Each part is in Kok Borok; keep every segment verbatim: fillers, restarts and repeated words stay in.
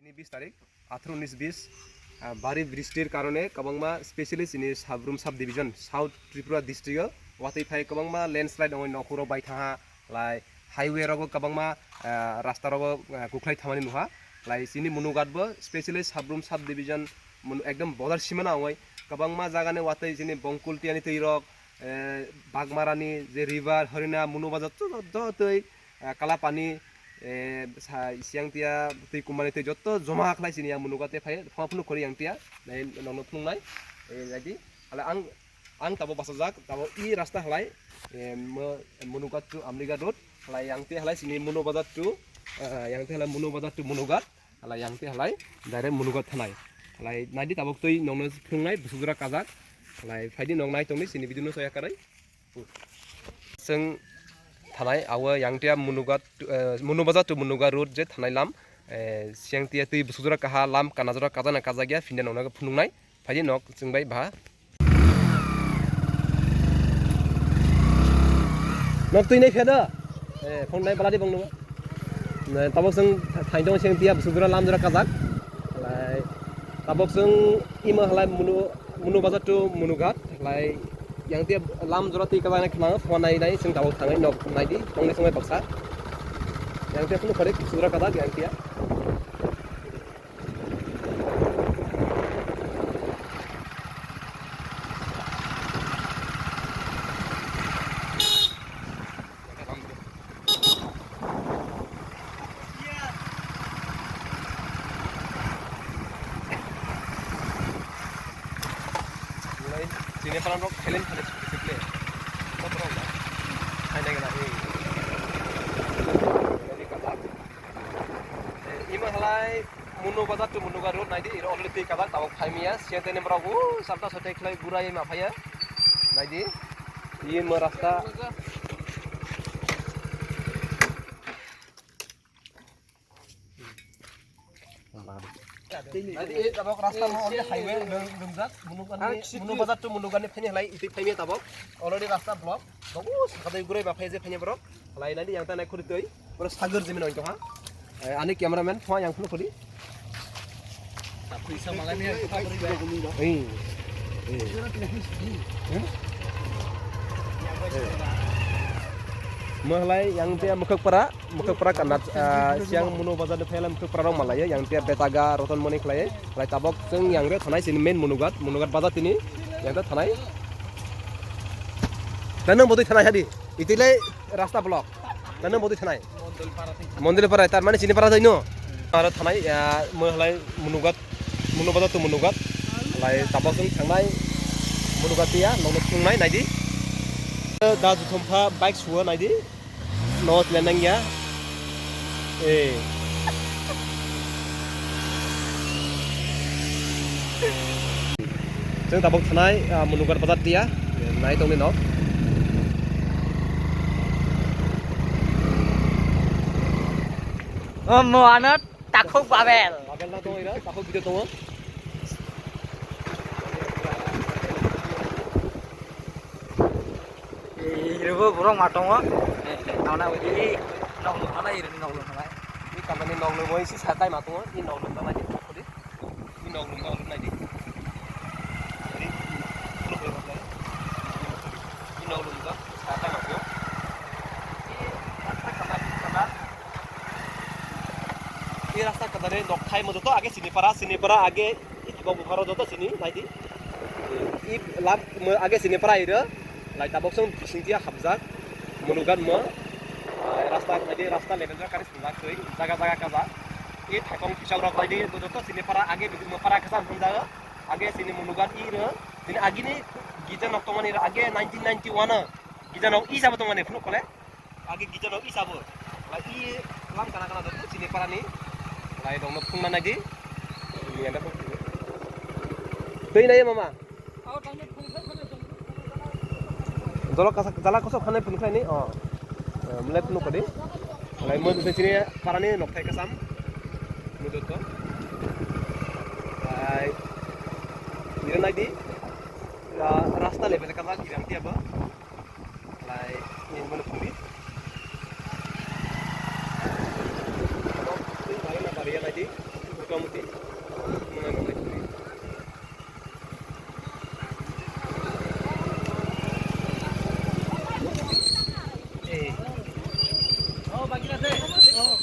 Ni bis tarik, atharo unis bis, ah, bari bristir karone kwbangma, specially chini Sabrum sub division, South Tripura district o watwi phai kwbangma landslide ongoi, nokhorok bai thaha, lai highway rogo kwbangma, ah, rasta rogo, ah, kuklai thamani nuha, lai chini Munugat bo specially Sabrum sub division, mun-, ekdom border simana ongoi, kwbangma jaga ni watwi chini Bongkul tiyani twi rok, eh, Bagmarani je river, Horina, Munu Bazar, joto, joto twi, eh, Kalapani, eh, sa-, Siangtia twi, Kumani twi, joto joma khlai chini yang Munugat tei phai, phano phunuk khori yang tia, nai nokno phunuknai, eh, naidi, hala ang, ang tabo bachajak, tabo i rasta halai, eh, mo-, Munugat to Amligat road, halai yang tia halai chini Munu Bazar to, eh, yang tia halai Munu Bazar to Munugat. Halai yang twi halai direct Munugat thanai. Halai naidi tabuk twi nokno phunuknai bwswk jora kajak. Halai phaidi nok nai tongdi chini video no soya kwrwi. Chwng thanai abo yang twi Munugat, eh, Munu Bazar to Munugat road je thanai lam, eh, siang twi twi bwswk jora kaha lam kana jora kajana kajakya phinde nokno phunuknai. Phaidi nok chwng bai baha. Nok twi nai pheda. Eh, phone nai baladi bang nung. Nai tabok chwng thaidong seng tiya bwswk jora lam jora kajak. Lai tabok chwng ima halai Munu, Munu Bazar to Munugat. Lai yang tiya lam jora twi kajak nai khna phone nai nai chwng tabok thangai nok nai di phone nai chwng bai baksa. Yang tiya phone khare bwswk jora kajak yang tiya. Chini palang rok thailen thailen sukli sukli. Kok rok ba? Thainai gana, eh. Ini katak. Eh, ima halai Munu Bazar to Munugat road naidi, iro already twi kajak, tabok phaimiya, siya tene borok, uh, salta sote khlai gura ima phaiya, naidi, iye mo rasta. Naidi, eh, tabok rasta mo only highway, dum-, dumjak, Munu, Munu Bazar to Munugat ni phaini halai, itwi phaimiya tabok, already rasta block, babu, sakadai gura ima phaiya je phaini borok, halai naidi, yang ta nai khuri twi. Pura sagar jemin ong tongha. Eh, ani cameraman thwa yang phunu khodi. Pisa malani ang kha bari ba. Eh. Eh. Eh. Mahalai yang tia Mukhakpara, Mukhakpara kanat, ah, siang Munu Bazar de phelam Mukhakpara rong malai, yang tia Betaga, Roton Moni khlai, lai tabok chwng yang re thanai sini main Munugat, Munugat bazar tini, yang ta thanai. Dan nang bodoi thanai hadi, itilai rasta block. Dan nang bodoi thanai. Mondolpara, tar mane chini para thaino. Aro thanai, ah, mo halai Munugat, Munu Bazar to Munugat. Lai tabok chwng thangnai Munugat ya, nokno thungnai naidi. Da juthom pha bike suwa naidi. No tile nang ya. Eh. Chwng tabok thanai, ah, Munugat bazar tia. Nai tongni nok. Oh, mo anat takhuk Babel. Babel na tongo ira, takhuk video tongo. Iribo borok ma tongo. Nokna iri nok lung nai, iri nok lung nai. Ni kamani nok lung oi si satai ma tongo, ni nok lung nai. Ni nok lum, nok lum nai di. Ni, ni nok lum, ni nok lum ba, sa ta nok yo. Ni rasta kwtal, kwtal. Ni rasta kwtal ni nok thai mo joto age sini para, sini para age, i thibok bupharo joto sini nai di. I lam mo age sini para iro, lai tabok song bising tia hapjak, Munugat mo, ah, rasta nai di, rasta level jak kari sinjak twi, jaga jaga kajak. I thaikong kisa rok bai di, bo joto sini para age bidi mo para kisa hwnjago. Age sini Munugat i ro, sini agini gija nok tongmani ro age nineteen ninety-one o gija nok i sabo tongmani phunuk kole. Age gija nok i sabo. Lai i lam kana kana joto sini para ni. Lai dong nok phungna nai di. Ni anda phung. Twi nai mama. Jala kasa, jala kosok khanai phunukhlai ni, oh. Eh, mlai phunuk kadi. Lai mo dusai chini parani nokthai kasam. Mo joto. Lai, ira nai di. Ra-, rasta level kama kiram tiya ba. Lai, ni mo phunuk di. Bari na bari ya nai di. Bukan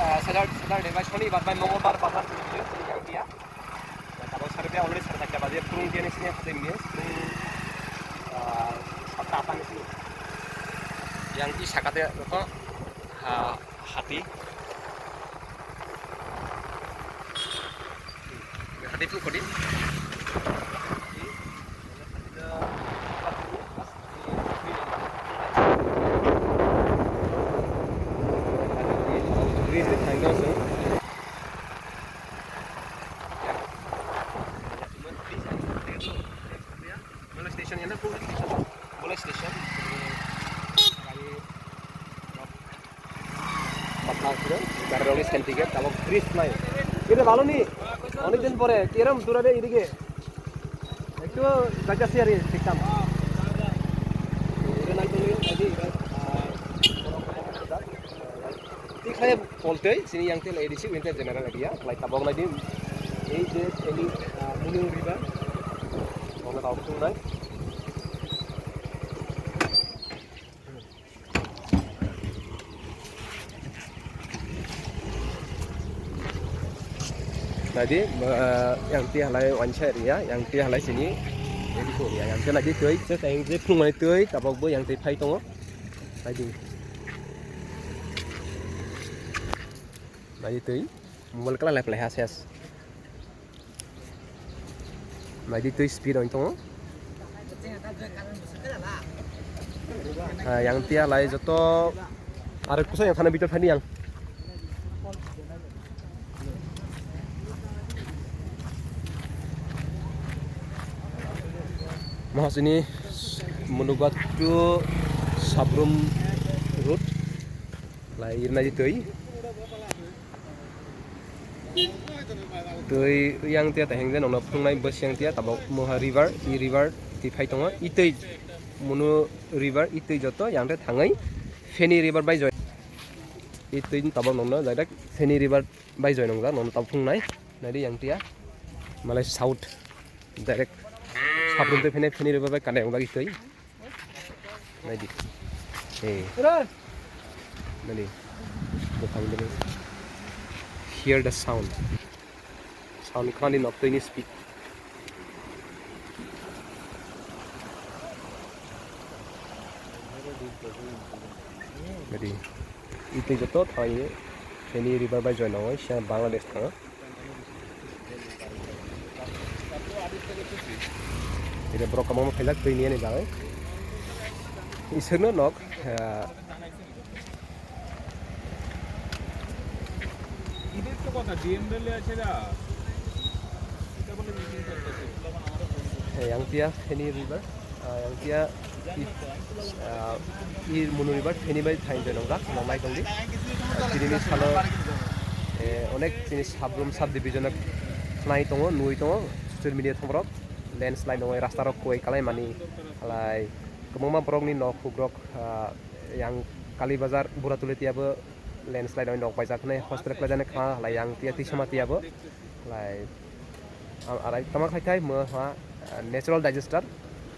ah, Satur-, Saturday bai Shonibar bai Mongolbar bazar tongphiyo, tini yang phiya. Tabok sari phiya already sari sakta baje, phurung phiya ni sini hati phiya, phurung, ah, satta apa ni sini. Yang di sakate joto, ha, hati. Hati tu kodi. Police station ya na, police station. Police station. Patna siro, gari rok ni safety gate, tabok bridge nai. Ito balo ni. অনেকদিন পরে কিরম দূরে এদিকে একটু যাইতেছি আর কি, দেখতাম। Tikhlai poltei sini yang tel edisi winter general area lai tabok lai di. Ei je ini, ah, Munu River. Tabok tabok sungnai. Naidi, ah, yang ti halai wansa area, yang ti halai sini. Edisi area yang ti naidi tui, se yang ti phung mai tui, tabok bo yang ti phai tongo. Naidi. Naidi tui, mobile kala lai play ha ses. Naidi tui speed on tongo. Ah, yang tia lai joto aro kusa yang thana bitor thani yang. Mahasini Munugat to Sabrum route. Lai irnai twi. Twi yang tia taheng je nongno phungnai bwseng tia tabok moha river, i river ti phai tongo. I twi Munu river, i twi joto yang te thangwi Feni river bai join. I twi tabok nongno direct Feni river bai join nongjak, nongno tabok phungnai. Naidi yang tia. Malai south direct. Sabrum twi Feni, Feni river bai connect wngjak i twi. Naidi. Hey. Nani. Buphang bini. Hear the sound. Sound khani nok twi ni speak. Naidi. Itwi joto thangwi Feni river bai join nangwi siya Bangladesh thangwi. Ida borok kwbangma phaijak twi niyani bagwi. Iswkno nok, ah, এই আংটিয়া ফেনী রিভার, আহ, আংটিয়া ই, আহ, ই মনু রিভার ফেনী বাই থাইন জয় নংরা, নংলাই টংলি। Tini ni salo, eh, onek tini sabrum sub division khnai tongo, nui tongo, social media thongrok, landslide nongoi rasta rok koi kalai mani, alai kwbangma borok ni nok hukrok, ah, yang Kali Bazar, Buratuli tiya bo landslide oi nok baijak hwnwi hospital khlai jani kha, lai yang tiya twi sama tiya bo, lai, ah, arai tama khai thai mo ha, ah, natural disaster,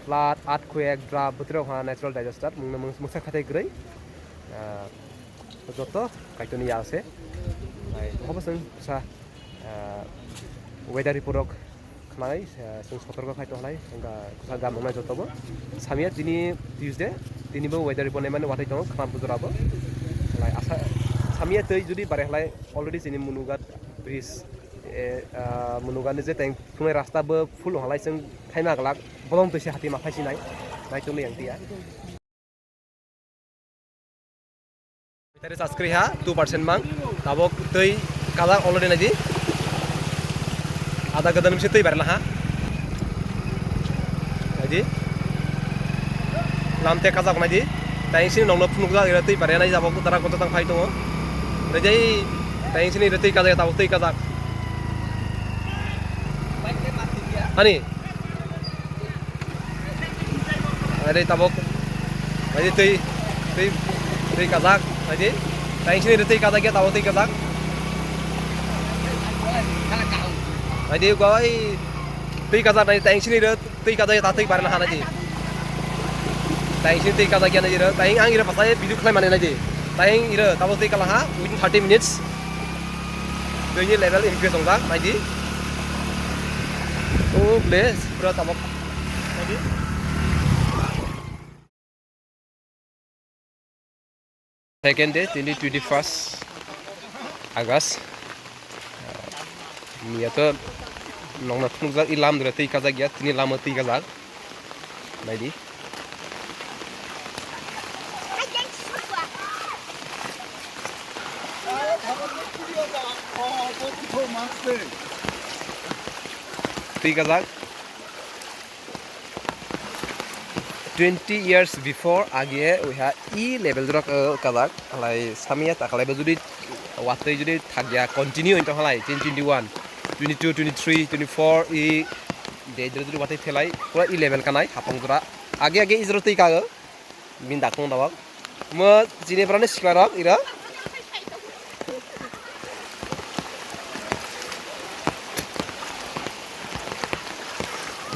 flood, earthquake, drought, bwtwrok ha natural disaster, mungno mung-, mungsa khatai kwrwi, ah, joto Kaitorni ya se, lai, hobo chwng sa, ah, weather report rok khnai, eh, chwng sotorko khai tonglai, wngkha kwchak gam wngnai jotobo. Samya tini Tuesday, tinibo weather report naimani watwi tongo, khna bujorabo. Lai asa, samya twi judi bare halai already chini Munugat bridge, eh, ah, Munugatni je teng phunai rasta bo full halai chwng thaima glak, bolong twi se hati ma phaisi nai, nai tongli ang tiya. Tari subscribe ha, two percent mang. Tabok twi kajak already naidi. Ada gada nimse twi barna ha. Naidi. Lamte kajak naidi. Taing sini nongno phunukjak ira twi barna naidi tabok tara kota tang phai tongo. Naidi. Taing sini ira twi kajak tabok twi kajak. Ani. Naidi tabok. Naidi twi, twi, twi kajak. Naidi. Taing sini twi kajak ya tabok twi kajak. Naidi goi twi kajak naidi taing sini twi kajak ya ta twi barna ha naidi. Taing sini twi kajak ya naidi. Taing ang ira pasai video khlai mani naidi. Taing ira tabok twi kala ha within thirty minutes. Twi ni level increase tongjak naidi. O ble pura tabok. Second day, tini twenty first August. Miya to nongna phunukjak, i lam dura twi kajak ya, tini lama twi kajak. Naidi. Twi kajak. Twenty years before age uiha i level rok, uh, kajak halai samya ta khalai bo judi watwi judi thakya continue into halai twenty twenty-one twenty-two, twenty-three, twenty-four, i de dre dre watwi phelai, pura i level kanai, hapang jora. Age age ijro twi kago, bin dakung dawak. Mo chini brani sikla rok, ira.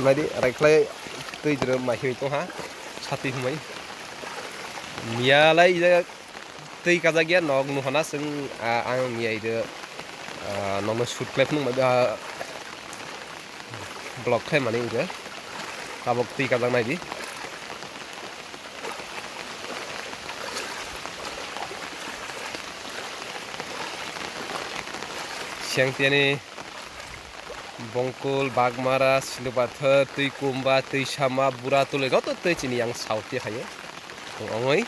Naidi, raikhlai twi jero mai himwi tongha, satwi himwi. Miyalai ida twi kajak ya, nok nuhana chwng, ah, ang miya ido, ah, nokno shoot khlai phunuk mai, ah, vlog khlai mani ido. Tabok twi kajak naidi. Sengtiyani Bongkul, Bagmara, Silupathar, Twikumba, Twisama, Buratuli, joto twi chini yang south ya khayo. Ongoi.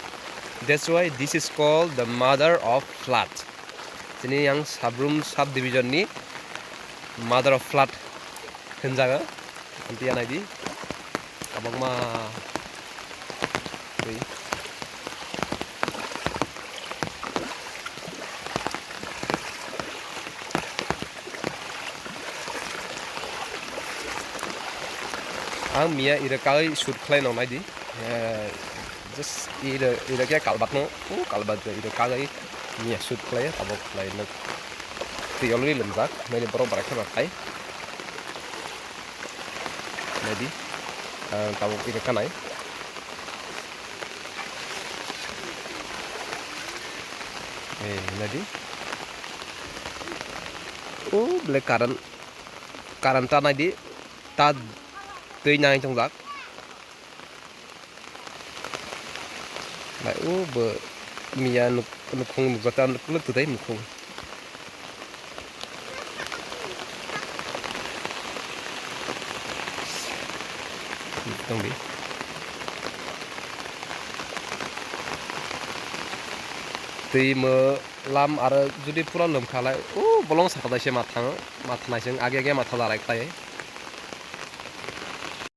That's why this is called the mother of flood. Chini yang Sabrum subdivision ni mother of flood hinjago. Amtwi ya naidi. Kabangma twi. Ang miya ira kagwi shoot khlai nang naidi. Eh, just ira, ira khe kalbat no, o kalbat ira kagwi miya shoot khlai, tabok khlai nuk. Twi already lamjak, naidi borok barai khe ma khai. Naidi, ah, tabuk iro kanai. Eh, naidi. O bele current, current ta naidi. Ta twi nai tongjak. Bai, o bo miya nuk-, nukhung nukjak ta nuk-, nuk twi mukhung. Tongdi. Twi mo lam aro judi pura lomkha lai, o bolong sakha se ma thango, ma thanai se age age ma thajarai khlai.